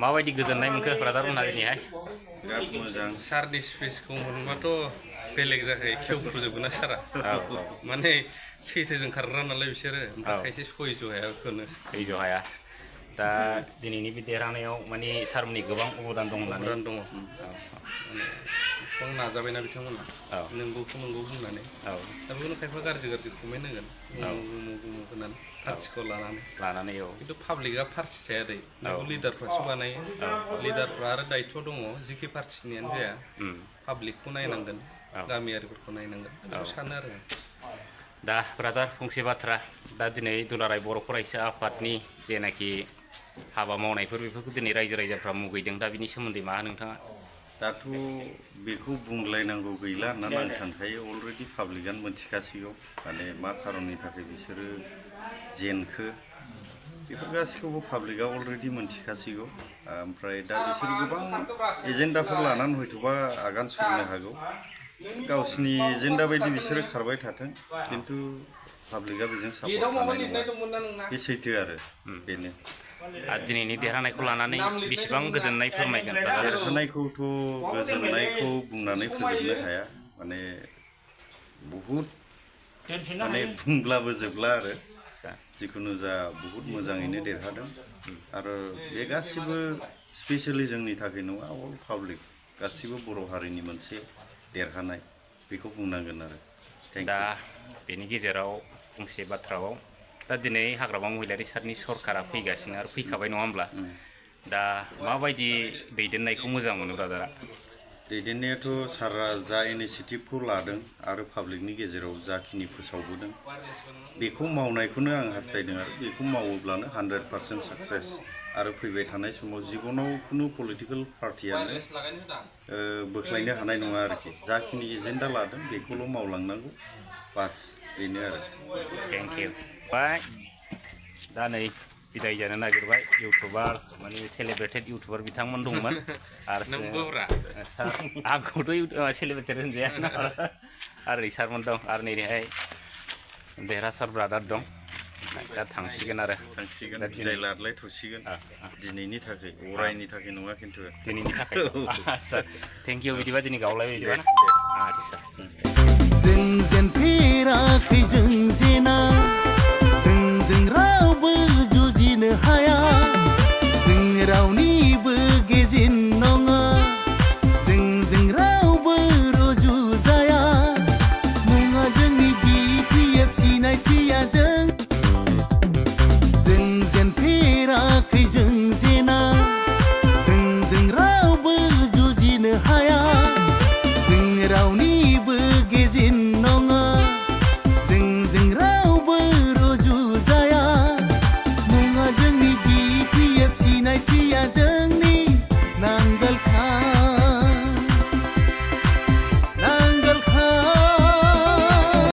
माबायदि गोजोननाय मोनखो ब्रादार मोनहा दिनैहाय बिराद मोजां सारनि स्पिचखौ मोनबाथ' बेलेग जाखायो खेवफ्रुजोबगोन ना सारा माने सैथोजों खारग्रा नालाय बिसोरो ओमफ्राय खायसे सयज' हाया बेखौनो सैज' हाया दा दिनैनि बे देरहानायाव माने सारमोननि गोबां अबदान दं होननानै अबदान दङ माने गोबां नाजाबायना बिथांमोना नोंगौखौ नंगौ होननानै दा बेखौनो खायफा गाज्रि कमेन्ट होगोन उमुक होननानै पार्टिखौ लानानै खिन्थु पाब्लिकआ पार्टि थाया दै बेखौ लिडारफ्रासो बानायो लिडारफ्रा आरो दायथ' दङ जिखि पार्टिनियानो जाया पाब्लिकखौ नायनांगोन गामियारिफोरखौ नायनांगोन बेखौ सानो आरो दा ब्रादार फंसे बाथ्रा दा दिनै दुलाराय बर' फरायसा आफादनि जेनाखि हाबा मावनायफोर बेफोरखौ दिनै रायजो राजाफ्रा मुगैदों दा बिनि सोमोन्दै मा नोंथाङा दाथ' बेखौ बुंलायनांगौ गैला होननानै आं सानखायो अलरेडि पाब्लिकआनो मोनथिखासिगौ माने मा खारननि थाखाय बिसोरो जेनखो बेफोर गासिखौबो पाब्लिकआ अलरेडि मोनथिखासिगौ ओमफ्राय दा बिसोरो गोबां एजेन्डाफोर लानानै हयथ'बा आगान सुरनो हागौ गावसिनि एजेन्डा बायदि बिसोरो खारबाय थाथों खिन्थु पाब्लिकआ बेजों सापर्ट खालामनाय नङा बे सैथो आरो बेनो आरो दिनैनि देरहानायखौ लानानै बेसेबां गोजोननाय फोरमायगोन देरहानायखौथ' गोजोननायखौ बुंनानै फोजोबनो हाया माने बहुद माने बुंब्लाबो जोबला आरो जिखुनु जा बहुद मोजाङैनो देरहादों आरो बे गासिबो स्पेसियेलि जोंनि थाखाय नङा अल पाब्लिक गासिबो बर' हारिनि मोनसे देरहानाय बेखौ बुंनांगोन आरो दा बेनि गेजेराव फंसे बाथ्रायाव दा दिनै हाग्रामा महिलारि सारनि सरकारा फैगासिनो आरो फैखाबाय नङा होमब्ला दा माबायदि दैदेननायखौ मोजां मोनो ब्रादारा दैदेननायाथ' सारा जा इनिसियेटिभखौ लादों आरो पाब्लिकनि गेजेराव जाखिनि फोसावबोदों बेखौ मावनायखौनो आं हास्थायदों आरो बेखौ मावोब्लानो 100% साक्सेस आरो फैबाय थानाय समाव जिबनाव खुनु पलिटिकेल पार्टियानो बोख्लायनो हानाय नङा आरोखि जाखिनि एजेन्डा लादों बेखौल' मावलांनांगौ बास बेनो आरो थेंक इउ दा नै बिदाय जानो नागिरबाय इउटुबार माने सेलेब्रेटेड इउटुबार बिथांमोन दंमोन आरो आंखौथ' सेलेब्रेटेड होनजाया आरो सारमोन दं आरो नैहाय देरहासार ब्रादार दं दा थांसिगोन बिदाय लालायथ'सिगोन दिनैनि थाखाय अरायनि थाखाय नङा खिन्थु दिनैनि थाखाय आदसा थेंक इउ बिदिबा दिनै गावलायबाय बिदिबा आदसा जों जेनफेराखै जों जेना